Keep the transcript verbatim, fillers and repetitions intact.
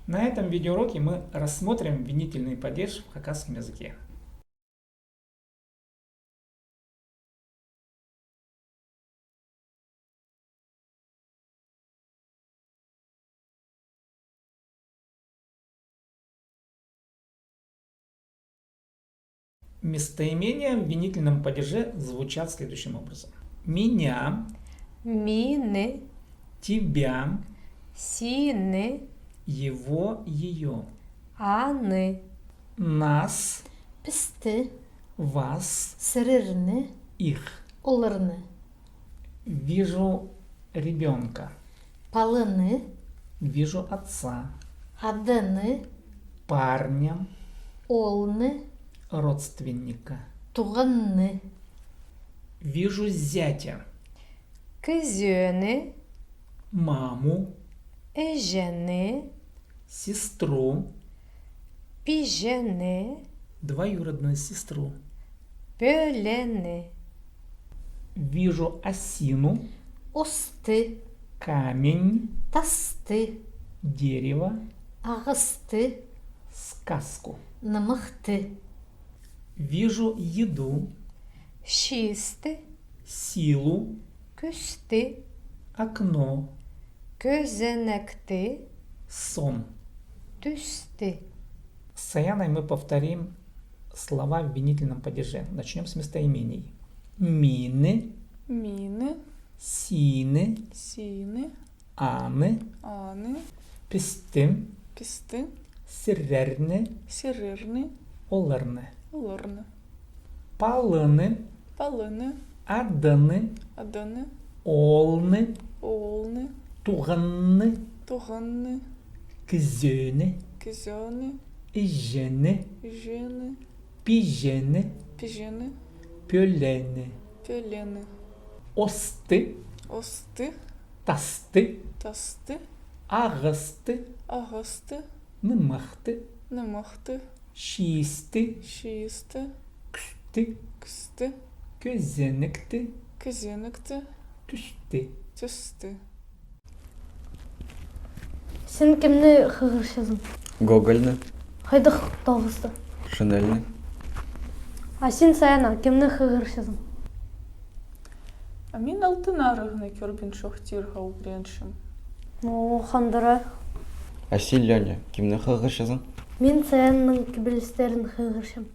На этом видеоуроке мы рассмотрим винительный падеж в хакасском языке. Местоимения в винительном падеже звучат следующим образом. Меня. Мині. Тебя. Сині. Его, её. Аны. Нас. Пісті. Вас. Сірерні. Их. Оларны. Вижу ребёнка. Паланы. Вижу отца. Адамны. Парня. Оолны. Родственника. Туғанны. Вижу зятя. Кізені. Маму. Іҷені. Сестру. Пиҷені. Двоюродную сестру. Пӧлені. Вижу осину. Осты. Камень. Тасты. Дерево. Ағасты. Сказку. Нымахты. Вижу еду. Чиисті. Силу. Кӱсті. Окно. Кӧзенекті. Сон. Тӱсті. С Саянай мы повторим слова в винительном падеже. Начнём с местоимений. Мині. Мині. Сині. Сині. Аны. Аны. Пісті. Пісті. Сірерні. Сірерні. Оларны. Оларны. Паланы. Паланы. Аданы. Аданы. Оолны. Оолны. Туғанны. Туғанны. Кізені. Кізені. Іҷені. Іҷені. Пиҷені. Пиҷені. Пӧлені. Пӧлені. Осты. Осты. Тасты. Тасты. Ағасты. Ағасты. Нымахты. Нымахты. Чиисті. Чиисті. Кӱсті. Кӱсті. Кӧзенекті. Кӧзенекті. Тӱсті. Тӱсті. Сен кемні хығырчазың? Гогольны. Хайдағ тоғысты? Шинельны. А сен, Саяна, кемні хығырчазың? А мин Алтын Арығны кӧрбин чоохтирға ӱгренчем. Ну, хандыра. А сен, Лёня, кемні хығырчазың? Мин Саянның кибелістерін хығырчам.